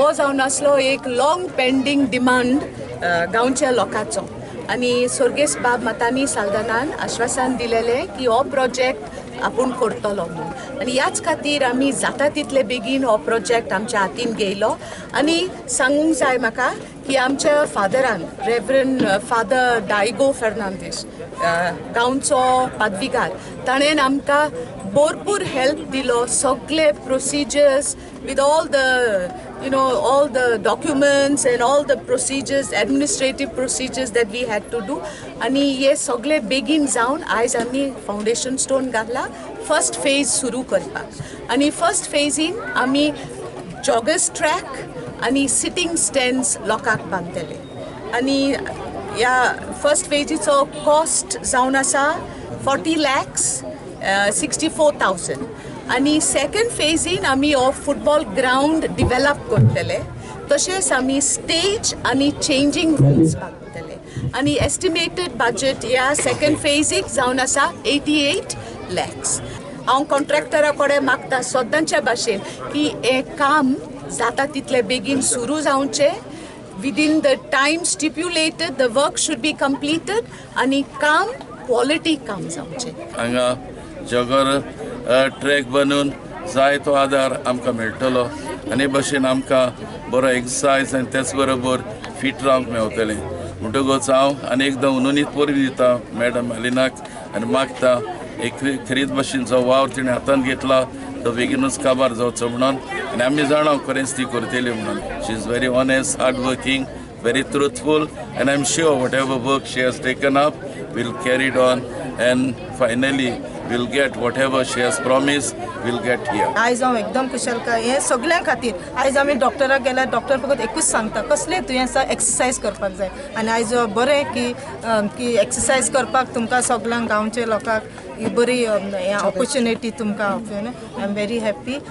हो जावन आसलो एक लाँग पेंडींग डिमांड गांवच्या लोकांचो आनी स्वर्गेस्त बाब मतानी साल्दानान आश्वासन दिलेलें की हो प्रोजेक्ट आपूण करतलो म्हूण. आनी ह्याच खातीर आमी जाता तितले बेगीन हो प्रोजेक्ट आमच्या हातीन घेयलो. आनी सांगूंक जाय म्हाका की आमच्या फादरान, रेवरंड फादर डायगो फेर्नांदीस, गांवचो पादविगार, ताणें आमकां भरपूर हेल्प दिलो सगळे procedures with all the all the documents and all the procedures, administrative procedures that we had to do. आनी हे सगळे बेगीन जावन आयज आमी फावंडेशन स्टोन घातला फर्स्ट फेज सुरू करपाक. आनी फर्स्ट फेजीन आमी जॉगर्स ट्रॅक आनी सिटींग स्टँड्स लोकांक बांदतले. आनी ह्या फर्स्ट फेजीचो कॉस्ट जावन आसा 40,64,000. आनी सेकंड फेजीन आमी हो फुटबॉल ग्रावंड डिवेलप करतले, तशेंच आमी स्टेज आनी चेंजींग रूम्स बांदतले. आनी एस्टिमेटेड बजट ह्या सेकंड फेजीक जावन आसा 88 लॅक्स. हांव कॉन्ट्रॅक्टरा कडेन मागता सद्दांच्या भाशेन की हें काम जाता तितले बेगीन सुरू जावचें. Within the time stipulated the work should be completed आनी काम क्वॉलिटी काम जावचें. हांगा जॉगर ट्रॅक बनून जाय तो आदार आमकां मेळटलो आनी भशेन आमकां बरो एक्सरसायज आनी तेच बरोबर फिट रावंक मेवतलें. म्हणटकूच हांव आनी एकदां उनूनीत परबीं दिता मॅडम अलिनाक आनी मागता एक खरीत भशेन जो वावर तिणें हातान घेतला तो बेगीनूच काबार जावचो म्हणून. आनी आमी जाणा खरेंच ती करतली म्हणून. She is very honest, hard working, very truthful, and I'm sure whatever work she has taken up will carry it on and finally we'll get whatever she has promised, we'll get here. आयज हांव एकदम खुशालकाय हें सगळ्यां खातीर. आयज आमी डॉक्टराक गेल्यार डॉक्टर फकत एकूच सांगता, कसले दुयेंस एक्सरसायज करपाक जाय. आनी आयज बरें की एक्सरसायज करपाक तुमकां सगळ्यांक गांवच्या लोकांक ही बरी ऑपॉर्च्युनिटी तुमकां. I am very happy.